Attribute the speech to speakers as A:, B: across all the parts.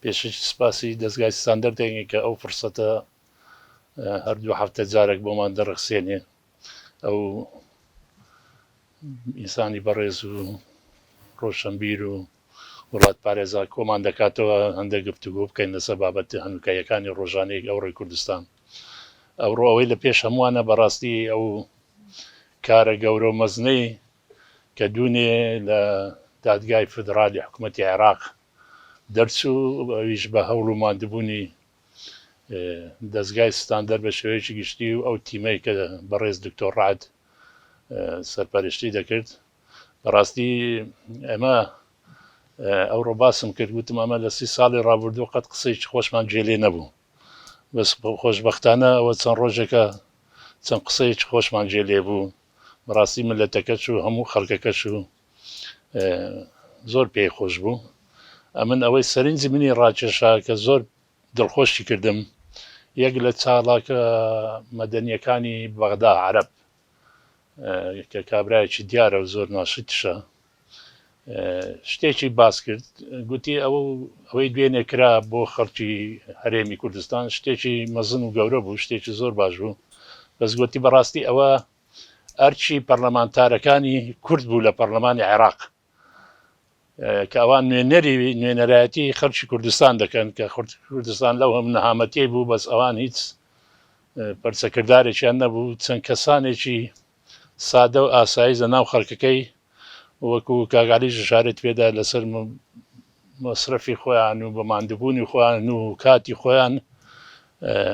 A: پێشەکی سپاسی دەزگای ستاندەر دەکەین کە ئەو فرسەتە هەر دوو هەفتە جارێک بۆمان دەڕەخسێنێ. ئەو ئینسانی بەڕێز و ڕۆشنبیر و وڵاتپارێزە کۆمان دەکاتەوە هەندێک گفتوگۆ بکەین لەسەر بابەتە هەنووکاییەکانی ڕۆژانەی ئەوڕۆی کوردستان. ئەوڕۆ ئەوەی لە پێش هەمووانە بەڕاستی ئەو کارە گەورە و مەزنەی کە دوونێ لە دادگای فیدرالی حکوومەتی عێراق دەرچوو، ئەویش بە هەوڵ و ماندووبوونی دەزگای ستاندەر بە شێوەیەکی گشتی و ئەو تیمەی کە بەڕێز دکتۆر ڕەعد سەرپەرشتی دەکرد. بەڕاستی ئێمە ئەوڕۆ باسم کرد وتم ئەمە لە سی ساڵی ڕابردوو قەت قسەیەکی خۆشمان گوێ لێ نەبوو، بەس خۆشبەختانە ئەوە چەند ڕۆژێکە چەند قسەیەکی خۆشمان گوێ لێ بوو. بەڕاستی میللەتەکەش و هەموو خەڵکەکەش و زۆر پێی خۆش بوو. ئەمن ئەوەی سەرنجی منی ڕاکێشا کە زۆر دڵخۆشی کردم، یەک لە چالاکە مەدەنییەکانی بەغدا، عەرەب، کە کابرایەکی دیارە و زۆر ناشیتشە، شتێکی باس کرد، گوتی ئەو ئەوەی دوێنێ کرا بۆ خەڵکی هەرێمی کوردستان شتێکی مەزن و گەورە بوو، شتێکی زۆر باش بوو، بەس گوتی بەڕاستی ئەوە ئەرکی پەرلەمانتارەکانی کورد بوو لە پەرلەمانی عێراق کە ئەوان نوێنەری نوێنەرایەتی خەڵکی کوردستان دەکەن کە کوردستان لەو هەم نەهامەتیەی بوو بەس ئەوان هیچ پەرچەکردارێکیان نەبوو چەند کەسانێکی سادە و ئاسایی لە ناو خەڵکەکەی وەکو کاک عەلیش ئیشارەت پێدا لەسەر مەسرەفی خۆیان و بە ماندووبوونی خۆیان و کاتی خۆیان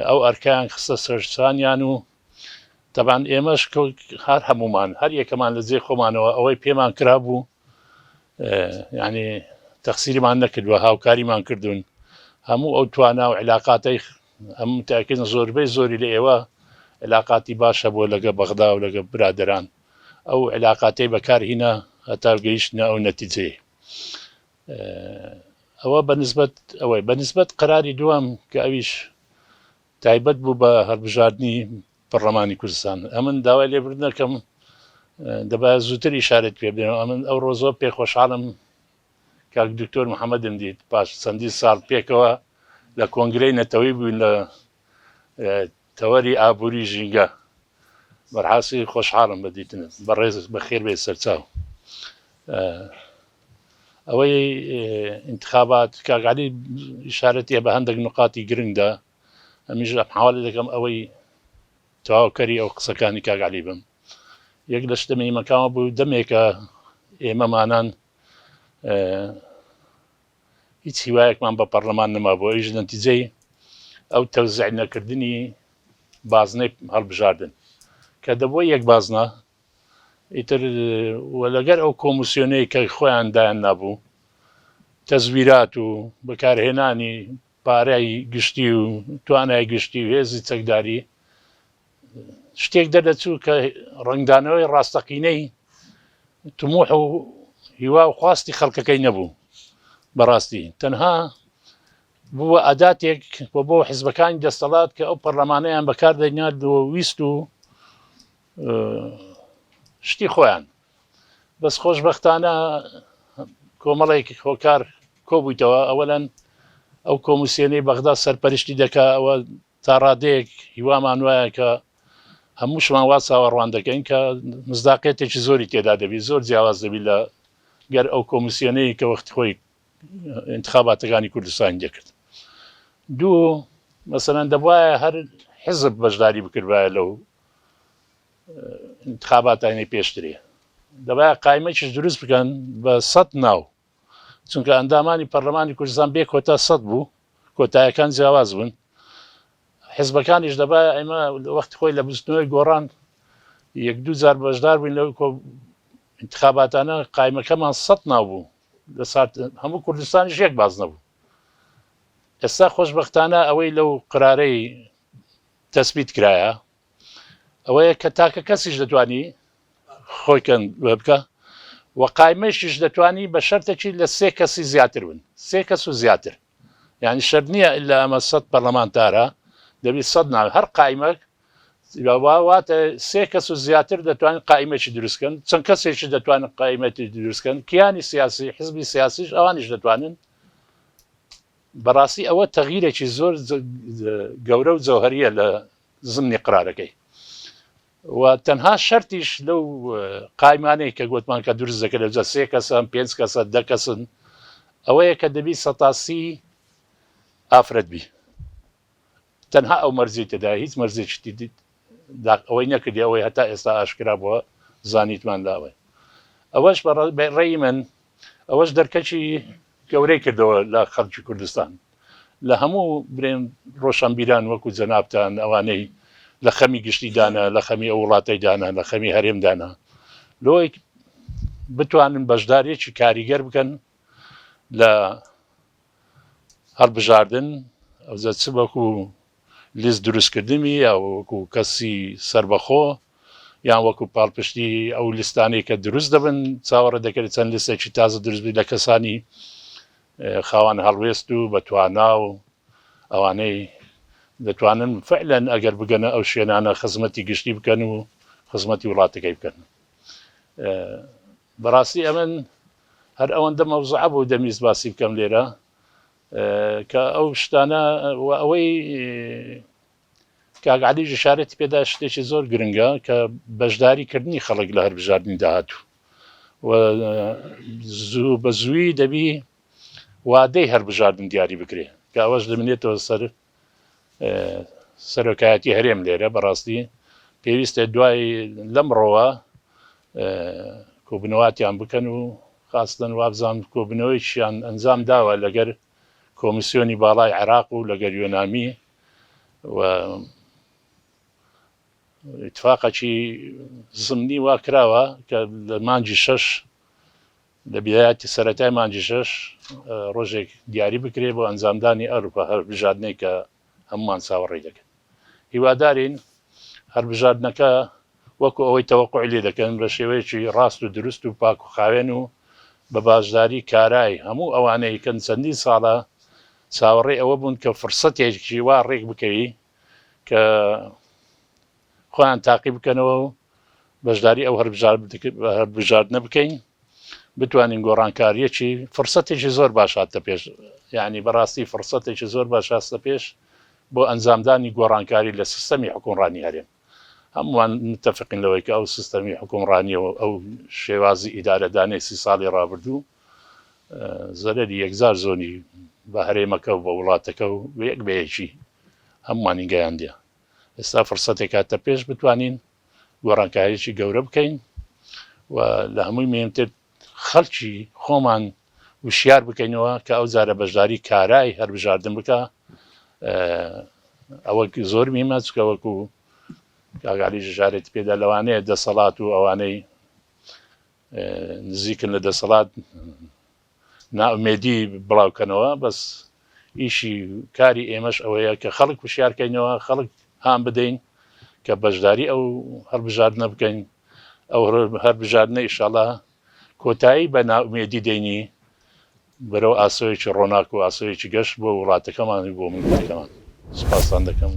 A: ئەو ئەرکەیان خستە سەرشانیان و تەبعەن ئێمەش هەر هەموومان هەر یەکەمان لە جێی خۆمانەوە ئەوەی پێمان کرابوو یعنی تەخسیرمان نەکردووە هاوکاریمان کردوون هەموو ئەو توانا و علاقاتەی ئەم متاکردن زۆربەی زۆری لە ئێوە علاقاتی باش هەبووە لەگە بەغدا و لەگە برادران ئەو علاقاتەی بەکارهینا هەتا گەیشتنە ئەو نەتیجەیە ئەوە بەنسبەت ئەوەی بەنسبەت قەراری دووەم کە ئەویش تایبەت بوو بە هەڵبژاردنی پەڕلەمانی کوردستان. ئەمن داوای لێبوردن دەکەم دەبایە زووتر ئیشارەت پێ بدەم. ئەمن ئەوڕۆ زۆر پێ خۆشحاڵم کاک دکتۆر محەمەدم دیت پاش چەندین ساڵ پێکەوە لە کۆنگرەی نەتەوەی بووین لە تەوەری ئابووری ژینگە. بەرحاسی خۆشحاڵم بە دیتنت بەڕێز بەخێر بێی سەرچاو. ئەوەی ئینتخابات کاک عەلی ئیشارەتی بە هەندێک نقاتی گرنگدا ئەمیش ئەم حوالی دەکەم ئەوەی تەواوکەری ئەو قسەکانی کاک عەلی بم یەک لە شتە مهمەکان بوو دەمێکە ئێمەمانان هیچ هیوایەکمان بە پەرلەمان نەمابوو ئەویش نەتیجەی ئەو تەوزیع نەکردنی بازنەی هەڵبژاردن کە دەبووە یەک بازنە ئیتر و لەگەر ئەو کۆمیسیۆنەی کە خۆیان دایان نابوو تەزویرات و بەکارهێنانی پارەی گشتی و توانای گشتی و هێزی چەکداری شتێک دەردەچوو کە ڕەنگدانەوەی ڕاستەقینەی تموح و هیوا و خواستی خەڵکەکەی نەبوو بەڕاستی تەنها بووە ئەداتێک و بۆ حزبەکانی دەستەڵات کە ئەو پەرلەمانەیان بەکار دەینات و ویست و شتی خۆیان بەس خۆشبەختانە کۆمەڵێک هۆکار کۆبوویتەوە ئەوەلەن ئەو کۆمیسیۆنەی بەغدا سەرپەرشتی دەکا ئەوە تا ڕادەیەک هیوامان وایە کە هەمووشمان وا چاوەڕوان دەکەین کە مزداقێتێکی زۆری تێدا دەبی زۆر جیاواز دەبی لە گەر ئەو کۆمیسیۆنەی کە وەختی خۆی انتخاباتەکانی کوردستانی دەکرد دوو مەسەلەن دەبوایە هەر حزب بەشداری بکردبایە لەو انتخاباتانی پێشترێ دەبایە قایمەکیش دروست بکەن بە سەد ناو چونکە ئەندامانی پەرلەمانی کوردستان بێ کۆتا سەد بوو کۆتایەکان جیاواز بوون حزبەکانیش دەبایە ئێمە وەختی خۆی لە بزوتنەوەی گۆڕان یەک دوو جار بەشدار بووین لەو انتخاباتانە قایمەکەمان سەد ناو بوو لە سات هەموو کوردستانیش یەک باز نەبوو ئێستا خۆشبەختانە ئەوەی لەو قرارەی تەسبیت کرایە ئەوەیە کە تاکە کەسیش دەتوانی خۆی کەن بکە و قایمەشیش دەتوانی بە شەرتێکی لە سێ کەسی زیاتر بن سێ کەس و زیاتر یعنی شەرت نییە ئللا ئەمە سەد پەرلەمانتارە دەبی سەد ناو هەر قایمەک واتە سێ کەس و زیاتر دەتوانن قائیمەکی دروستکەن چەند کەسێکی دەتوانن قائیمەتی دروستکەن کیانی سیاسی حزبی سیاسیش ئەوانیش دەتوانن. بەڕاستی ئەوە تەغیرێکی زۆر گەورە و جەوهەریە لە زمنی قرارەکەی و تەنها شەرتیش لەو قایمانەی کە گوتمان کە دروست دەکرێت جا سێ کەسن پێنج کەسە دە کەسن ئەوەیە کە دەبی سەتاسی ئافرەت بی تەنها ئەو مەرجەی تێدایە هیچ مەرجێکی ئەوەی نەکردی ئەوەی هەتا ئێستا ئاشکرا بووە زانیتمان لاوەی ئەوەش بە ڕێی من ئەوەش دەرکەکی گەورەی کردەوە لە خەڵکی کوردستان لە هەموو برێن ڕۆشنبیران وەکو جەنابتان ئەوانەی لە خەمی گشتی دانا لە خەمی ئەو وڵاتەی دانا لە خەمی هەرێم دانا لۆی بتوانن بەشدارێکی کاریگەر بکەن لە هەڵبژاردن ئەوجا چ وەکو لیست دروستکردنی یا وەکو کەسی سەربەخۆ یان وەکو پاڵپشتی ئەو لیستانەی کە دروست دەبن چاوەڕێ دەکرێت چەند لیستێکی تازە دروست بێت لە کەسانی خاوەن هەڵوێست و بەتوانا و ئەوانەی دەتوانن فعلەن ئەگەر بگەنە ئەو شوێنانە خزمەتی گشتی بکەن و خزمەتی وڵاتەکەی بکەن. بەڕاستی ئەمن هەر ئەوەندە مەوزوعە بوو دەمویست باسی بکەم لێرە کە ئەو شتانە و ئەوەی کاک عەلیش ئیشارەتی پێدا شتێکی زۆر گرنگە کە بەشداری کردنی خەڵک لە هەربژاردنی داهاتوو و زوو بە زووی دەبی وادەی هەربژاردن دیاری بکرێ کە ئەوەش دەمێنێتەوە سەر سەرۆکایەتی هەرێم لێرە بەڕاستی پێویستە دوای لەمڕۆوە کۆبنەواتیان بکەن و خاستن وابزان کۆبنەوەیشیان ئەنجام داوە لەگەر کۆمیسیۆنی باڵای عێراق و لەگەر یۆنامی و اتفاقەکی زمنی وا کراوە کە لە مانگی شەش لە بیدایەتی سەرەتای مانگی شەش ڕۆژێک دیاری بکرێ بۆ ئەنجامدانی ئەروپا هەربژاردنێک کە هەمومان چاوەڕێی دەکەن. هیوادارین هەربژاردنەکە وەکو ئەوەی تەوەقوعی لێ دەکەن بە شێوەیەکی ڕاست و دروست و پاک و خاوێن و بە باشداری کارای هەموو ئەوانەی کەن چەندین ساڵە چاوەڕێی ئەوە بوون کە فرسەتێکی وا ڕێک بکەوی کە خۆیان تاقی بکەنەوە و بەشداری ئەو هەربژاردنە بکەین بتوانین گۆڕانکاریەکی فرسەتێکی زۆر باش هاتە پێش یعنی بەڕاستی فرسەتێکی زۆر باش هاتە پێش بۆ ئەنجامدانی گۆڕانکاری لە سیستەمی حکومڕانی هەرێم هەمووان متفقین لەوەی کە ئەو سیستەمی حکومڕانی و ئەو شێوازی ئیدارەدانەی سی ساڵی ڕابردوو زەرەری یەکجار زۆری بە هەرێمەکە و بە وڵاتەکە و یەک بە یەکی هەمووانی گەیاندیە. ئێستا فرسەتێک هاتە پێش بتوانین گۆڕانکاریی گەورە بکەین و لە هەمووی مهمتر خەڵکی خۆمان وشیار بکەینەوە کە ئەو جارە بەشداری کارای هەربژاردن بکە ئەوە زۆر میمە چکە وەکو کاگالی ژارێت پێدا لەوانەیە دەسەڵات و ئەوانەی نزیکن لە دەسەڵات نائومێدی بڵاوکەنەوە بەس ئیشی کاری ئێمەش ئەوەیە کە خەڵک وشیارکەینەوە خەڵک هان بدەین کە بەشداری ئەو هەڵبژاردنە بکەین ئەو هەربژاردنە ئیشاڵا کۆتایی بە نائومێدی دەینی بەرەو ئاسۆیەکی ڕۆناک و ئاسۆیەکی گەش بۆ وڵاتەکەمان و بۆ میللەتەکەمان سوپاستان دەکەم.